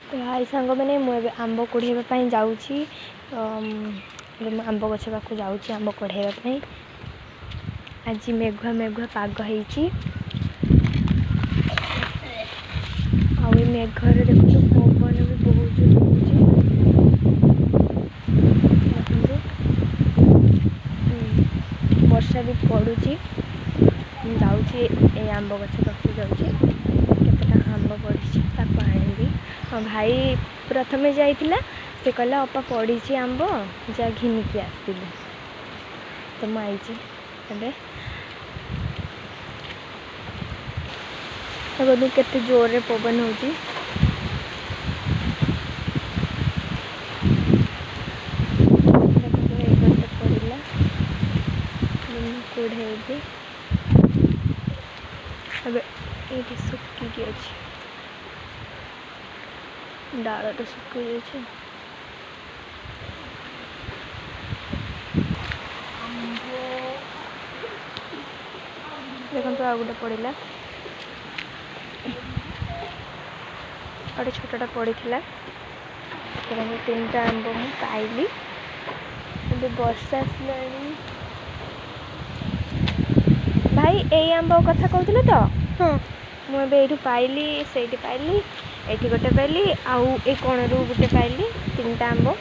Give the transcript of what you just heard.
ତ ହାଇ ସାଙ୍ଗମାନେ, ମୁଁ ଏବେ ଆମ୍ବ କୁଢ଼େଇବା ପାଇଁ ଯାଉଛି। ତ ଏବେ ମୁଁ ଆମ୍ବ ଗଛ ପାଖକୁ ଯାଉଛି ଆମ୍ବ କୁଢ଼େଇବା ପାଇଁ। ଆଜି ମେଘୁଆ ମେଘୁଆ ପାଗ ହେଇଛି, ଆଉ ଏ ମେଘରେ ଦେଖନ୍ତୁ ପବନ ବି ବହୁତ ଜୋର ହେଉଛି। ଦେଖନ୍ତୁ ବର୍ଷା ବି ପଡ଼ୁଛି। ମୁଁ ଯାଉଛି ଏଇ ଆମ୍ବ ଗଛ ପାଖକୁ ଯାଉଛି, କେତେଟା ଆମ୍ବ ପଡ଼ିଛି ତାକୁ ଆଣିବି। ହଁ, ଭାଇ ପ୍ରଥମେ ଯାଇଥିଲା, ସେ କହିଲା ଅପା ପଡ଼ିଛି ଆମ୍ବ, ଯା ଘିନିକି ଆସିବୁ। ତ ମୁଁ ଆଇଛି ଏବେ। ଦେଖନ୍ତୁ କେତେ ଜୋରରେ ପବନ ହେଉଛି। ଦେଖନ୍ତୁ ଏଇ ଗୋଟେ ପଡ଼ିଲା, ମୁଁ କୁଢ଼େଇବି ଏବେ। ଏଇଠି ଶୁଖିକି ଅଛି, ଡାଳଟା ଶୁଖି ଯାଇଛି। ଦେଖନ୍ତୁ ଆଉ ଗୋଟେ ପଡ଼ିଲା, ଆଉ ଗୋଟେ ଛୋଟଟା ପଡ଼ିଥିଲା। ଦେଖନ୍ତୁ 3ଟା ଆମ୍ବ ମୁଁ ପାଇଲି। ଏବେ ବର୍ଷା ଆସିଲାଣି। ଭାଇ ଏଇ ଆମ୍ବ କଥା କହୁଥିଲେ ତ? ହଁ। ମୁଁ ଏବେ ଏଇଠୁ ପାଇଲି, ସେଇଠି ପାଇଲି, ଏଇଠି ଗୋଟେ ପାଇଲି, ଆଉ ଏ କୋଣରୁ ଗୋଟେ ପାଇଲି, 3ଟା ଆମ୍ବ।